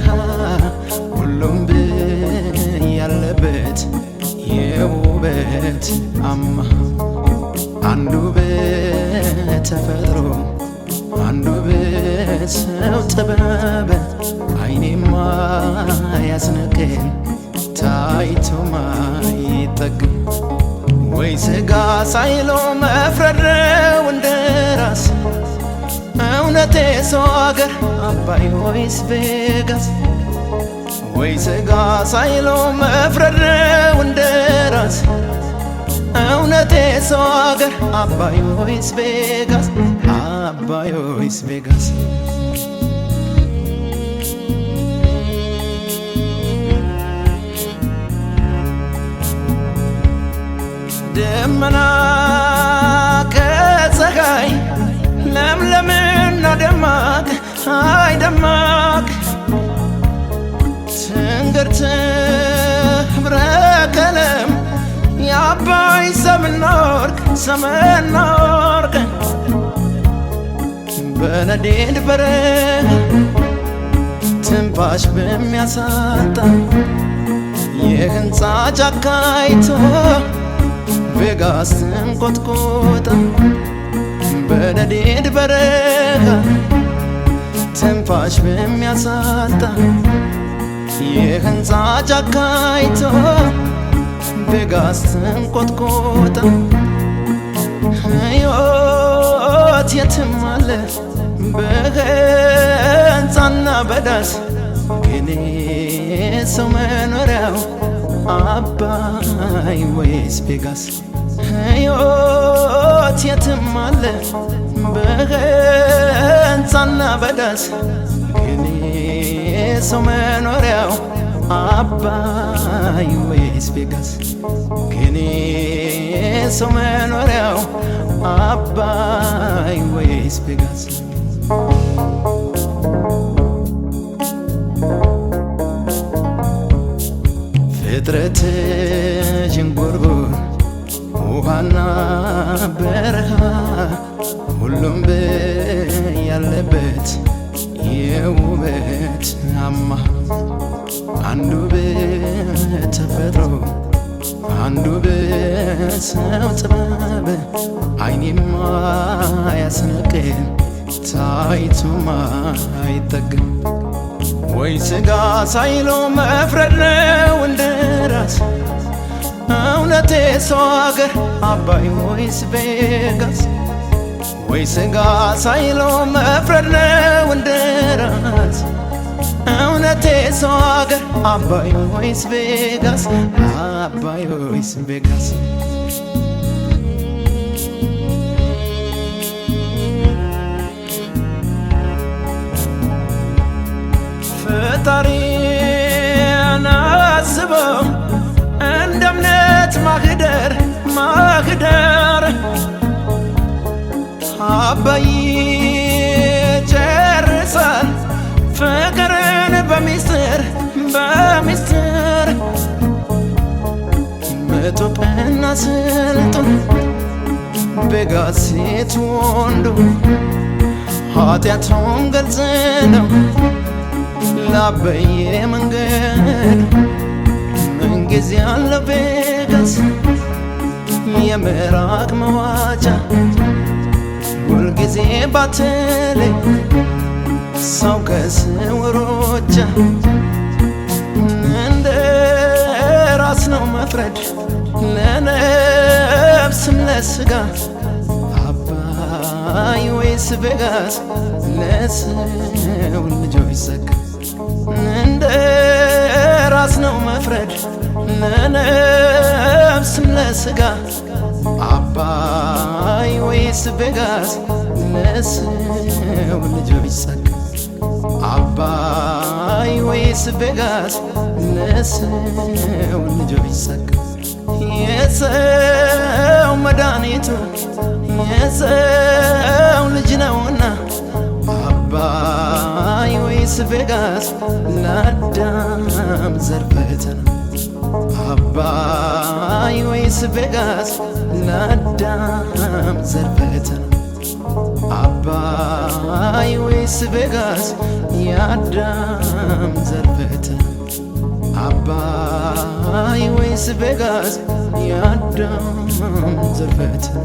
በረሃ ሁሉም ያለበት የውበት አማ አንዱ በተፈጥሮ አንዱ በሰው ጥበብ አይኔማ ያስንቅን ታይቶ ማይጠግብ ወይ ስጋ ሳይሎ መፍረድ ነው እንደራስ እውነቴ ሰው አገር አባይ ወይስ ቬጋስ ወይ ስጋ ሳይሎ መፍረድ ነው እንደራስ እውነቴ ሰው አገር አባይ ወይስ ቬጋስ አባይ ወይስ ቬጋስ ደመና ከፀሐይ ለምለምና ደማቅ አይ ደማቅ ትንግርት ህብረ ቀለም የአባይ ሰምና ወርቅ ሰምና ወርቅ በነዴድ በረሃ ትንፋሽ በሚያሳጣ የህንፃ ጫካ አይቶ ቬጋስ ትንቆጥቆጣ በነዴድ በረሃ ትንፋሽ በሚያሳጣ የህንፃ ጫካ አይቶ ቬጋስ ትንቆጥቆጣ ሕይወት የትም አለ በህንፃና በዳስ ግን ሰው መኖሪያው አባይ ወይስ ቬጋስ ሕይወት የትም አለ በህንፃና በዳስ ግን ሰው መኖሪያው አባይ ወይስ ቬጋስ ግን ሰው መኖሪያው አባይ ወይስ ቬጋስ ፍጥረት ዥንጉርጉር ውሃና በረሃ ሁሉም ያለበት የውበት አማ አንዱ በተፈጥሮ አንዱ በሰው ጥበብ አይኔማ ያስንቅን ታይቶማ አይጠግብ ወይ ስጋ ሳይሎ መፍረድ ነው እንደራስ እውነቴ ሰው አገር አባይ ወይስ ቬጋስ ወይ ስጋ ሳይሎ መፍረድ ነው እንደራስ እውነቴ ሰው አገር አባይ ወይስ ቬጋስ አባይ ወይስ ቬጋስ ፈጣሪን አስበው እንደ እምነት ማህደር ማህደር አባይ ጨርሳል ፍቅርን በሚስጥር በሚስጥር ምጡቅና ስልጡን ቬጋስ ሴት ወንዱ ኃጢአቱን ገልጽ ነው ላበየ መንገድ ምንጊዜ አለ ቬጋስ የምራቅ መዋጫ ሁልጊዜ ባትለይ ሰው ከስውሮቻ እንደ ራስ ነው መፍረድ ለነፍስም ለስጋ አባይ ወይስ ቬጋስ ለሰው ልጆች ጸጋ እንደ ራስ ነው መፍረድ ለነፍስም ለስጋ አባይ ወይስ ቬጋስ ለሰው ልጆች ጸጋ አባይ ወይስ ቬጋስ ለሰው ልጆች ጸጋ የሰው መድኃኒቱ የሰው ልጅ ነውና አባይ ወይስ ቬጋስ ለአዳም ዘር ፈተና አባይ ወይስ ቬጋስ ለአዳም ዘር ፈተና አባይ ወይስ ቬጋስ የአዳም ዘር ፈተና? አባይ ወይስ ቬጋስ የአዳም ዘር ፈተና?